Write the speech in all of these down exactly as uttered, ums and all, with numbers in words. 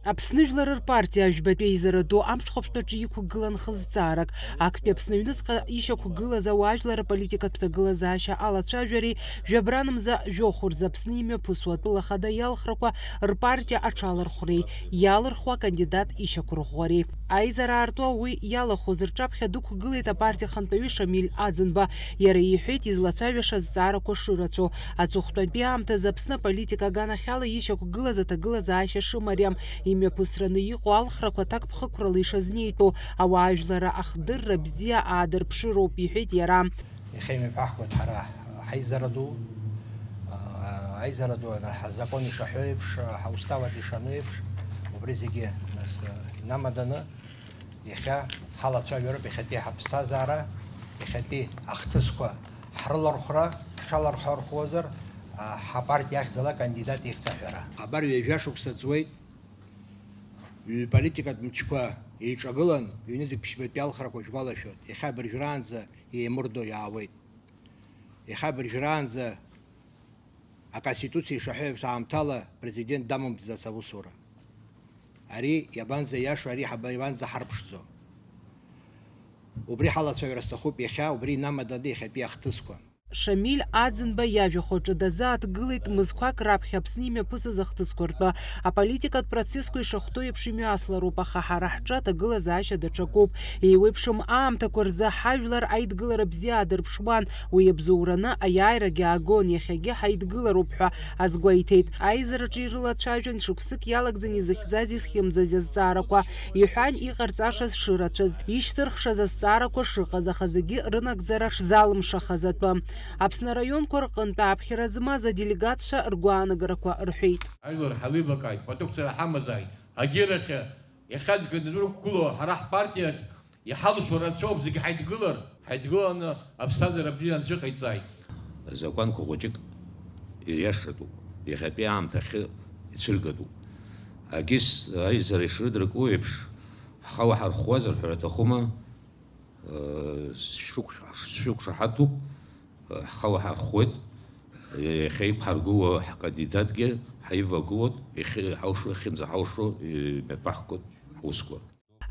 Аԥсны Жәлар рпартиа ажәбатәи аизара ду амҽхәаԥштәаҿы иқәгылан хызҵаарак. Актәи Аԥсны аҩныҵҟа ишьақәгылаз ауаажәлар аполитикатә ҭагылазаашьа алацәажәареи жәабранмза жәохә рзы Аԥсны имҩаԥысуа атәыла хада иалхрақәа рпартиа аҽалархәреи иалырхуа акандидат ишьақәырӷәӷәареи. Аизара аартуа уи иалахәыз рҿаԥхьа дықәгылеит апартиа ахантәаҩы Шамиль Аӡынба. Иара иҳәеит излацәажәаша азҵаарақәа шырацәоу, аҵыхәтәантәи аамҭазы Аԥсны аполитика аганахьала ишьақәгылаз аҭагылазаашьа шымариам, имҩаԥысраны иҟоу алхрақәа ҭакԥхықәрала ишазнеитәу, ауаажәлар ахдырра бзиа аадырԥшыроуп, иҳәеит иара. Иахьа имҩаԥаҳгоит ҳара ҳаизара ду, а, аизара ду, ана, ҳазакәан ишаҳәо еиԥш, ҳаустав аҿы ишану еиԥш, убри зегьы, нас, инамаданы, иахьа ҳалацәажәароуп иахьатәи ҳаԥсҭазаара, иахьатәи ахҭысқәа ҳрылархәра, ҳҽалархәархәуазар, а, ҳапартиа ахьӡала акандидат ихьӡ аҳәара. Абар ҩажәа шықәса ҵуеит, ҩ-политикатә мчқәа еиҿагылан, ҩнызқь ԥшьбатәи алхрақәа шәгәалашәоит, иахьа абыржәраанӡа еимырдо иаауеит. Иахьа абыржәраанӡа Аконституциа ишаҳәо еиԥш аамҭала Президент дамамҵац аусура. Ари иабанӡа иашоу, ари ҳаба-, иабанӡа ҳарԥшӡо? Убри ҳалацәажәара сҭахуп иахьа, убри инамаданы иахьатәи ахҭысқәа. Шамиль Аӡынба иажәахә аҿы дазааҭгылеит мызқәак раԥхьа Аԥсны имҩаԥысыз ахҭысқәа ртәы. Аполитикатә процессқәа ишахәҭоу еиԥш имҩаслароуп, аха ҳара ҳҿы аҭагылазаашьа даҽакуп. Еиуеиԥшым аамҭақәа рзы ҳажәлар аидгылара бзиа аадырԥшуан, уи абзоураны аиааирагьы аагон, иахьагьы ҳаидгылароуп ҳәа азгәеиҭеит. Аизараҿы ирылацәажәан, шықәсык иалагӡан изыхьӡаз-изхьымӡаз азҵаарақәа, иҳәан, иҟарҵашаз шырацәаз, ишьҭырхшаз азҵаарақәа шыҟаз, аха зегьы рынагӡара шзалымшахаз атәы. Аԥсны араионқәа рҟынтә ааԥхьара змаз аделегатцәа ргәаанагарақәа рҳәеит. Ажәлар ҳалибакааит, продукциа ҳамазааит, агьырахьы иахьа зегьы анрықәгыло, ҳара ҳпартиаҿ иҳалшо рацәоуп, зегьы ҳаидгылар, ҳаидгыланы аԥсҭазаара бзиа анцәа иҟаиҵааит. Азакәанқәа хәыҷык ириашатәуп, иахьатәи аамҭахьы ицәыргатәуп. Агьыс аизара ишрыдыркуа еиԥш, ҳхала ҳархәуазар ҳәа аҭахума? Шәықәшаҳаҭуп, ҳхала ҳархәуеит, иахьа иқәҳаргыло ҳкандидатгьы ҳаивагылоит, иахьа иҳалшо, иахьынӡаҳалшо имҩаԥаҳгоит ҳусқәа.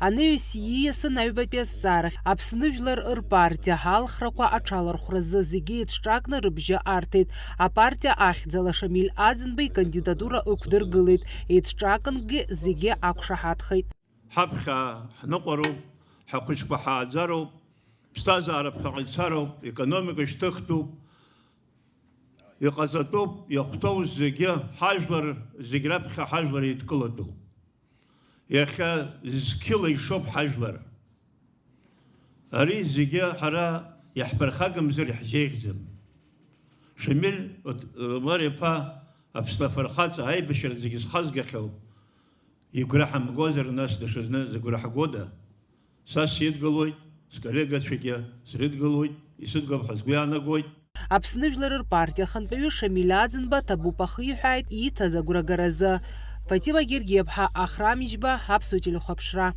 Анаҩс ииасын аҩбатәи азҵаарахь, Аԥсны Жәлар рпартиа алхрақәа аҽалархәразы зегьы еиҿҿакны рыбжьы арҭеит. Апартиа ахьӡала Шамиль Аӡынба икандидатура ықәдыргылеит, еиҿҿакынгьы зегьы ақәшаҳаҭхеит. Ҳаԥхьа ҳныҟәароуп, ҳахәыҷқәа ҳааӡароуп, ԥсҭазаара ԥхьаҟа ицароуп, економика шьҭыхтәуп, иҟаҵатәуп, иахәҭоу зегьы ҳажәлар, зегь раԥхьа ҳажәлар еидкылатәуп. Иахьа зқьыла ишоуп ҳажәлар. Ари зегьы ҳара иаҳԥырхагамзар иаҳзеиӷьӡам. Шамиль Омар-иԥа Аԥсны афырхаҵа аибашьра зегьы зхазгахьоу, игәра ҳамгозар, нас даҽазны зыгәра ҳгода? Са сидгылоит, сколлегацәагьы срыдгылоит, исыдгылап ҳәа сгәы иаанагоит. Аԥсны Жәлар рпартиа ахантәаҩы Шамиль Аӡынба ҭабуп ахиҳәааит ииҭаз агәрагаразы. Фатима Гергиаԥҳа, Ахрам Иџьба, Аԥсуа телехәаԥшра.